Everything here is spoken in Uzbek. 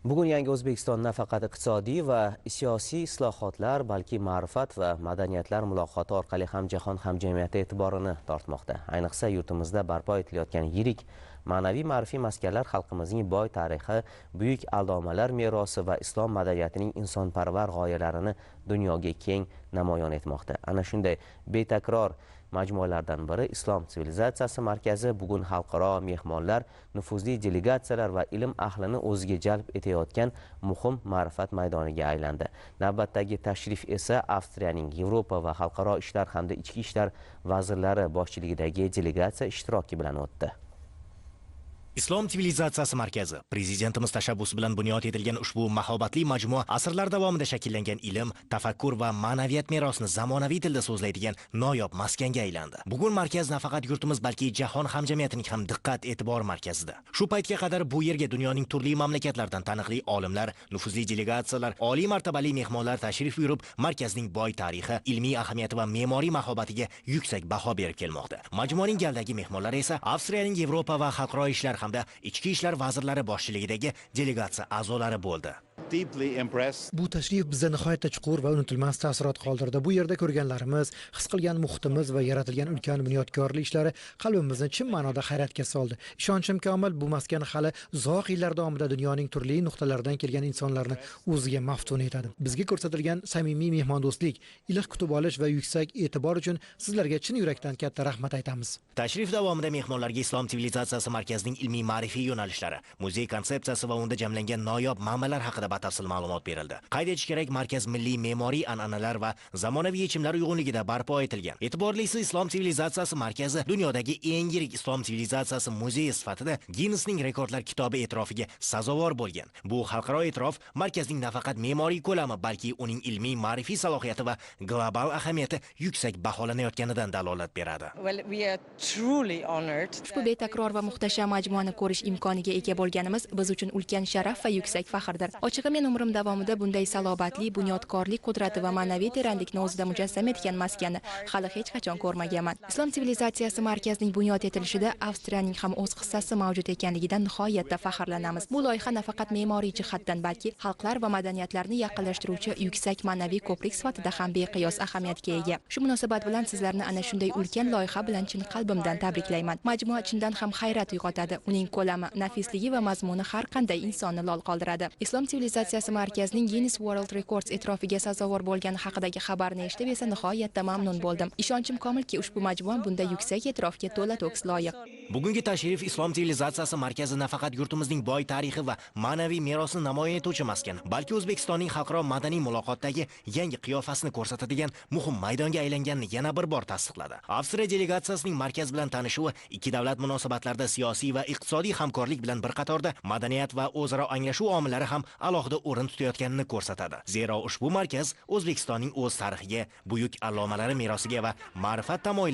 Bugun yangi O'zbekiston nafaqat iqtisodiy va siyosiy islohotlar, balki ma'rifat va madaniyatlar muloqoti orqali ham jahon hamjamiyati e'tiborini tortmoqda. Ayniqsa, yurtimizda barpo etilayotgan yirik ma'naviy ma'rifiy maskanlar xalqimizning boy tarixi, buyuk allomalar merosi va islom madaniyatining insonparvar g'oyalarini dunyoga keng namoyon etmoqda. Ana shunday betakror majmualardan biri Islom sivilizatsiyasi markazi bugun xalqaro mehmonlar, nufuzli delegatsiyalar va ilm ahlini o'ziga jalb etayotgan muhim ma'rifat maydoniga aylandi. Navbatdagi tashrif esa Avstriyaning Yevropa va xalqaro ishlar hamda ichki ishlar vazirlari boshchiligidagi delegatsiya ishtiroki bilan o'tdi. Islom sivilizatsiyasi markazi prezidentimiz tashabbusi bilan bunyod etilgan ushbu mahobatli majmua asrlar davomida shakllangan ilm, tafakkur va ma'naviyat merosini zamonaviy tilda so'zlaydigan noyob maskanga aylandi. Bugun markaz nafaqat yurtimiz, balki jahon hamjamiyatining ham diqqat e'tibor markazida. Shu paytga qadar bu yerga dunyoning turli mamlakatlaridan taniqli olimlar, nufuzli delegatsiyalar, oliy martabali mehmonlar tashrif buyurib, markazning boy tarixi, ilmiy ahamiyati va me'moriy mahobatiga yuksak baho berib kelmoqda. Majmuaning galdagi mehmonlari esa Avstriyaning Yevropa va xalqaro ishlar hamda ichki ishlar vazirlari boshchiligidagi delegatsiya a'zolari bo'ldi. Bu tashrif bizda nihoyatda chuqur va unutilmas taassurot qoldirdi. Bu yerda ko'rganlarimiz, his qilgan muhitimiz va yaratilgan ulkan bunyodkorlik ishlari qalbimizni chin ma'noda hayratga soldi. Ishonchim komil, bu maskan hali uzoq yillar davomida dunyoning turli nuqtalaridan kelgan insonlarni o'ziga maftun etadi. Bizga ko'rsatilgan samimiy mehmondo'stlik, iliq kutib olish va yuksak e'tibor uchun sizlarga chin yurakdan katta rahmat aytamiz. Tashrif davomida mehmonlarga Islom sivilizatsiyasi markazining ilmiy ma'rifiy yo'nalishlari, muzey konsepsiyasi va unda jamlangan noyob manbalar haqida batafsil ma'lumot berildi. Qayd etish kerak, markaz milliy me'moriy an'analar va zamonaviy yechimlar uyg'unligida barpo etilgan. E'tiborlisi, Islom sivilizatsiyasi markazi dunyodagi eng yirik islom sivilizatsiyasi muzeyi sifatida Ginnesning rekordlar kitobi e'tirofiga sazovor bo'lgan. Bu xalqaro e'tirof markazning nafaqat me'moriy ko'lami, balki uning ilmiy ma'rifiy salohiyati va global ahamiyati yuksak baholanayotganidan dalolat beradi. Ushbu betakror va muhtasham majmuani ko'rish imkoniga ega bo'lganimiz biz uchun ulkan sharaf va yuksak faxrdir. Ochig'i, men umrim davomida bunday salobatli bunyodkorlik qudrati va ma'naviy teranlikni o'zida mujassam etgan maskanni hali hech qachon ko'rmaganman. Islom sivilizatsiyasi markazining bunyod etilishida Avstriyaning ham o'z hissasi mavjud ekanligidan nihoyatda faxrlanamiz. Bu loyiha nafaqat me'moriy jihatdan, balki xalqlar va madaniyatlarni yaqinlashtiruvchi yuksak ma'naviy ko'prik sifatida ham beqiyos ahamiyatga ega. Shu munosabat bilan sizlarni ana shunday ulkan loyiha bilan chin qalbimdan tabriklayman. Majmua chindan ham hayrat uyg'otadi. Uning ko'lami, nafisligi va mazmuni har qanday insonni lol qoldiradi. Islom sivilizatsiyasi markazining Guinness World Records e'tirofiga sazovor bo'lgani haqidagi xabarni eshitib esa nihoyatda mamnun bo'ldim. Ishonchim komilki, ushbu majmua bunday yuksak e'tirofga to'la to'kis loyiq. Bugungi tashrif Islom sivilizatsiyasi markazi nafaqat yurtimizning boy tarixi va ma'naviy merosini namoyon etuvchi maskan, balki O'zbekistonning xalqaro madaniy muloqotdagi yangi qiyofasini ko'rsatadigan muhim maydonga aylanganini yana bir bor tasdiqladi. Avstriya delegatsiyasining markaz bilan tanishuvi ikki davlat munosabatlarida siyosiy va iqtisodiy hamkorlik bilan bir qatorda madaniyat va o'zaro anglashuv omillari ham alohida o'rin tutayotganini ko'rsatadi. Zero ushbu markaz O'zbekistonning o'z tarixiga, buyuk allomalari merosiga va ma'rifat tamoyillariga